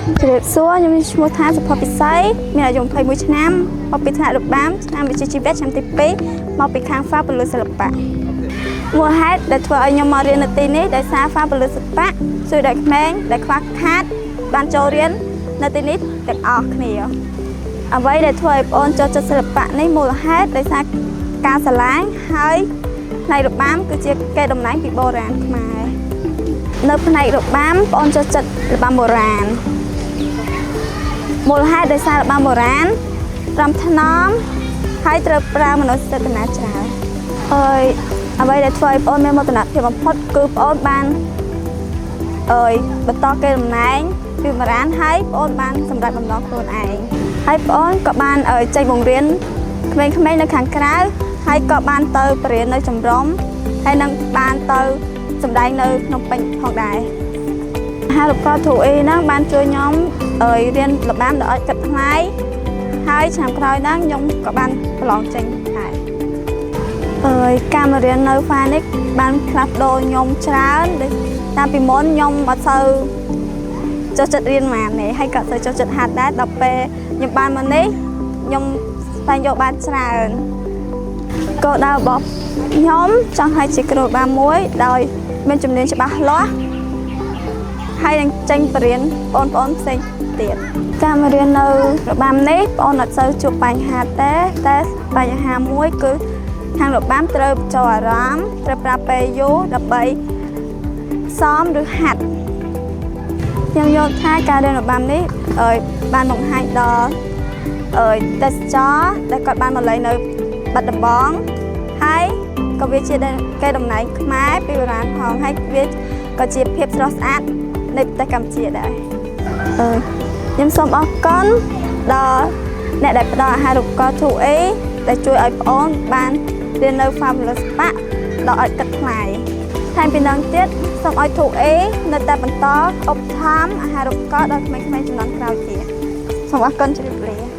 ជម្រាបសួរខ្ញុំឈ្មោះថាសុផពិសីមានអាយុ21ឆ្នាំមកពីថ្នាក់របាំឆ្នាំវិជ្ជាជីវៈឆ្នាំទី2មកពីខាងហ្វាពលុសិល្បៈមូលហេតុដែលធ្វើឲ្យខ្ញុំមករៀននៅទីនេះដោយសារហ្វាពលុសិល្បៈជួយដល់ក្មេងដែលខ្វះខាតបានចូលរៀននៅទីនេះទាំងអស់គ្នាអ្វីដែលធ្វើឲ្យបងអូនចូលចិត្តសិល្បៈនេះមូលហេតុដោយសារការស្រឡាញ់ហើយផ្នែករបាំគឺជាកេរដំណែលពីបុរាណខ្មែរនៅផ្នែករបាំបងអូនចូលចិត្តរបាំបុរាណ មូលហេតុដោយសាររបាំបុរាណរំថ្នមហើយត្រូវប្រើមនោសញ្ចេតនាច្រើនអើយអ្វីដែលធ្វើឲ្យបងអូនមានមោទនភាពបំផុតគឺបងអូនបានអើយបន្តកេរដំណែងពីបុរាណហើយបងអូនបានសម្រេចបំណងខ្លួនឯងហើយបងអូនក៏បានអើយចេញបង្រៀនក្មេងៗនៅខាងក្រៅហើយក៏បានទៅបរៀននៅជំរំហើយនឹងបានទៅសម្ដែងនៅភ្នំពេញផងដែរ អាហារូបករណ៍ 2A ហ្នឹងបានជួយខ្ញុំឲ្យរៀនរបាំដោយអត់គិតថ្លៃហើយឆ្នាំក្រោយហ្នឹងខ្ញុំក៏បានប្រឡងចេញដែរអើយការមករៀននៅហ្វានេះបានផ្លាស់ប្ដូរខ្ញុំច្រើនដូចតាមពីមុនខ្ញុំអត់សូវចូលចិត្តរៀនហ្មងទេហើយក៏អត់សូវចូលចិត្តហាត់ដែរដល់ពេលខ្ញុំបានមកនេះខ្ញុំស្វែងយល់បានច្រើនគោលដៅរបស់ខ្ញុំចង់ឲ្យជាគ្រូរបាំមួយដោយមានជំនាញច្បាស់លាស់ ហើយនឹងចេញបរៀនបងប្អូនផ្សេងទៀតការមករៀននៅរបាំនេះបងអត់សូវជួបបញ្ហាទេតែបញ្ហាមួយគឺខាងរបាំត្រូវបញ្ចូលអារម្មណ៍ត្រូវប្រើពេលយូរដើម្បីសមឬហាត់ខ្ញុំយល់ថាការរៀនរបាំនេះអើយបានបង្ហាញដល់អើយទេសចរដែលគាត់បានមកលេងនៅបាត់ដំបងហើយក៏វាជាកេរដំណែលខ្មែរពីបុរាណផងហើយវាក៏ជាភាពស្រស់ស្អាតនៃប្រទេសកម្ពុជាដែរអឺខ្ញុំសូមអរគុណដល់អ្នកដែលផ្ដល់អាហារូបករណ៍ 2A ដែលជួយឲ្យប្អូនបានរៀននៅ Fabulous Park ដោយអត់គិតថ្លៃថែមពីនឹងទៀតសូមឲ្យ 2A នៅតែបន្តឧបត្ថម្ភអាហារូបករណ៍ដល់ក្មេងៗជំនាន់ក្រោយទៀតសូមអរគុណជម្រាបលា។